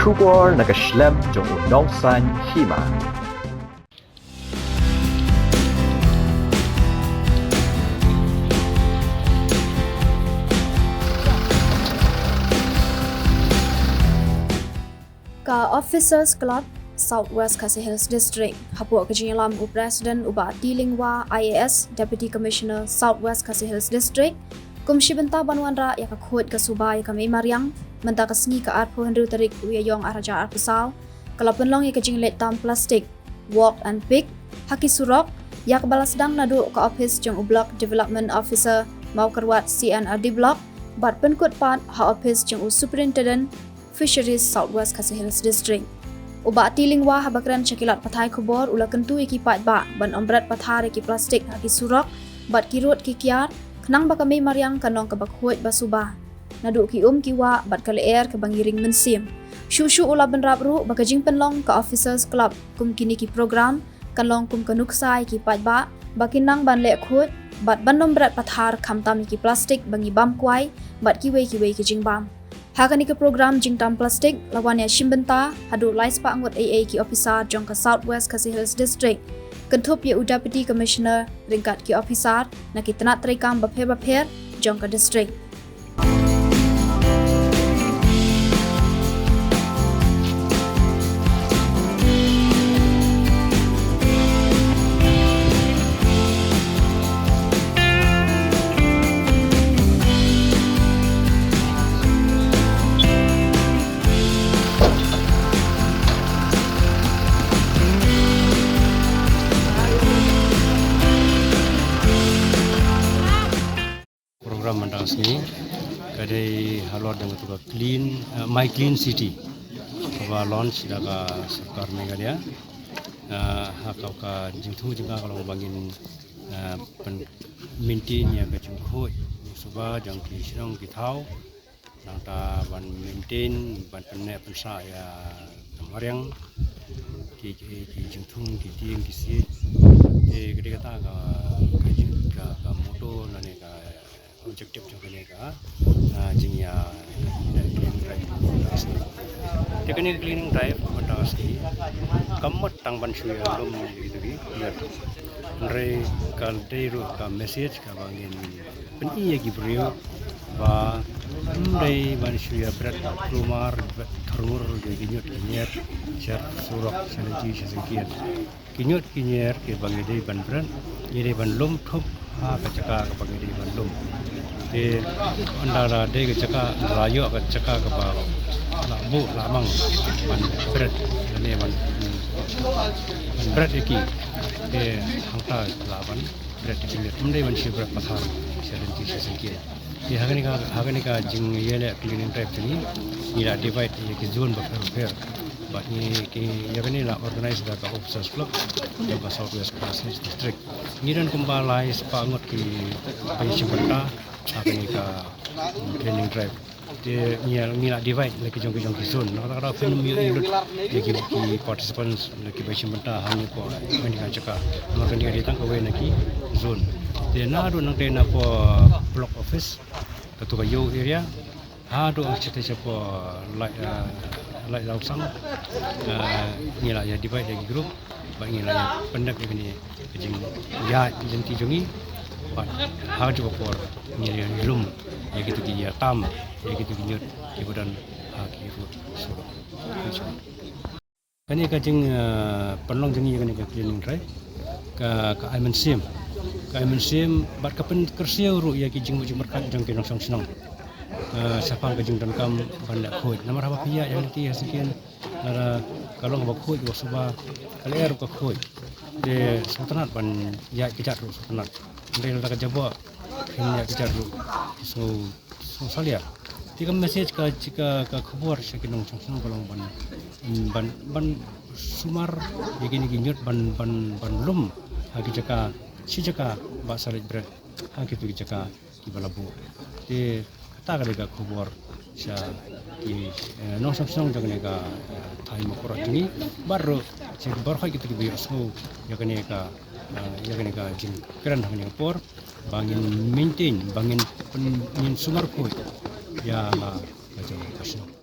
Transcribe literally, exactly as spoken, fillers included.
Khubor na ka shlem jong u nongsan hima. Ka Officers Club South West Khasi Hills District, hapoh ka jingïalam u President u Bah T. Lyngwa, I A S, Deputy Commissioner South West Khasi Hills District, kum shi bynta ban wanrah ïa ka khuid ka suba ïa ka Mei Mariang, mynta ka sngi ka arphew hynriew tarik u Ïaïong arhajar arphew saw, ka la pynlong ïa ka jingleit tam plastik, walk and pick, ha ki surok, ïa kaba la sdang naduh ka ophis jong u Block Development Officer Mawkyrwat C and R D Block, bad pynkut pat ha ophis jong u Superintendent Fisheries South West Khasi Hills District. U Bah T. Lyngwa haba kren sha ki lad pathai khubor u la kyntu ïa ki paidbah ban ym bret pathar ïa ki plastik ha ki surok bad ki rud ki kiar, khnang ba ka Mei Mariang kan long kaba khuid ba suba naduh ki um ki wah bad ka lyer kaba ngi ring mynsiem. Shuh shuh u la bynrap ruh ba ka jingpynlong ka Officers Club kum kine ki program kan long kum ka nuksa ïa ki paidbah ba kin nang ban leh khuid bad ban ym bret pathar khamtam ïa ki plastik ba ngi bam kwai bad kiwei kiwei ki jingbam. Ha kane ka program jingtam plastik la wan ïashim bynta haduh lai spah ngut eiei ki officer jong ka South West Khasi Hills District, kynthup ïa u Deputy Commissioner ryngkat ki officer na ki tnat treikam bapher bapher jong ka district. Program mynta ka sngi ka dei halor jong katu ka clean, eh, My Clean City, kaba launch da ka sorkar Meghalaya. Eh, ha ka, ka jingthmu jong ka ka long ba ngin, eh, pyn-, maintain ïa ka jingkhuid suba jong ki shnong ki thaw. Nangta ban maintain, ban pynneh pynsah ïa ka mariang, ki, ki, ki jingthung, ki tieng, ki siej. Te ka dei kata ka, ka jing, ka, ka motto lane ka objective jong kane ka, ah, jingïa, ïa clean drive. Te kane ka cleaning drive mynta ka sngi kam mut tang ban shu ïalum ïa kitu ki, ïa. Hynrei ka dei ruh ka message kaba ngin pyni ïa ki briew ba ym dei ban shu ïa bret kulmar, bret thurmur ïa ki ñiut ki ñier sha surok, sha lynti sha syngkien. Ki ñiut ki ñier kiba ngi dei ban bret, ngi dei ban lum thup ha ka jaka kaba ngi dei ban lum. Te ynda la dei ka jaka, la ïoh ka jaka kaba la buh la mang ban bret, lane ban, ban bret ïa ki. Te hangta lah ban bret ïa ki ñiut, ym dei ban shu bret pathar sha lynti sha syngkien. Te ha kane ka, ha kane ka jingïaleh cleaning drive jong ngi, ngi la divide ïa ki zone bapher bapher. Bad ngi, ki, ïa kane la organize da ka Officers Club jong ka South West Khasi Hills District. Ngi don kumba lai spah ngut kiba ïashim bynta ha kane ka cleaning drive. Te ngi, ngi la divide la ki jong ki jong ki zone. Na kata ka daw phin ym ïohi lut ïa ki, ki participants la kiba ïashim bynta hangne hapoh kane ka jaka. Namar kane ka dei tang kawei na ki zone. Te naduh nangta na hapoh block office, katu ka Ïew area, haduh shatei shapoh Lai, eh, Laitlawsang, eh, ngi la ïa divide ïa ki group. Ba ngi la ïa pyndep ïa kane ka jingïaid lynti jong ngi. Bad ha kajuh ka por ngi ïa lum ïa kitu ki, ïa tam ïa kitu ki ñiut kiba don ha ki rud surok. Kane ka jing, eh, pynlong jong ngi ïa kane ka cleaning drive ka, ka ai mynsiem, ka ai mynsiem bad ka pynkyrsiew ruh ïa ki jingmut jingpyrkhat jong ki nongshong shnong, eh, shaphang ka jingdonkam ban leh khuid. Namar haba phi ïaid ïa lynti ha syngkien, lada ka long ba khuid, ba suba, ka lyer ruh ka khuid. Te sngewtynnat ban ïaid kjat ruh sngewtynnat. Hynrei lada ka jaboh, phin ïaid kjat ruh, sngew, sngew salia. Te ka message ka, ka, ka khubor sha ki nongshong shnong ka long ban, ban, ban sumar ïa kine ki ñiut, ban, ban, ban lum ha ki jaka, shi jaka ba sa leit bret ha kitu ki jaka kiba la buh. Te kata ka dei ka khubor sha ki, eh, nongshong shnong jong kane ka, eh, thaiñ Mawkyrwat jong ngi. Bad ruh sha ki baroh kitu kiba ïohsngew ïa kane ka, eh, ïa kane ka jingkren ha kane ka por, ba ngin maintain, ba ngin pyn-, ngin sumar khuid ïa la ka jong ka shnong.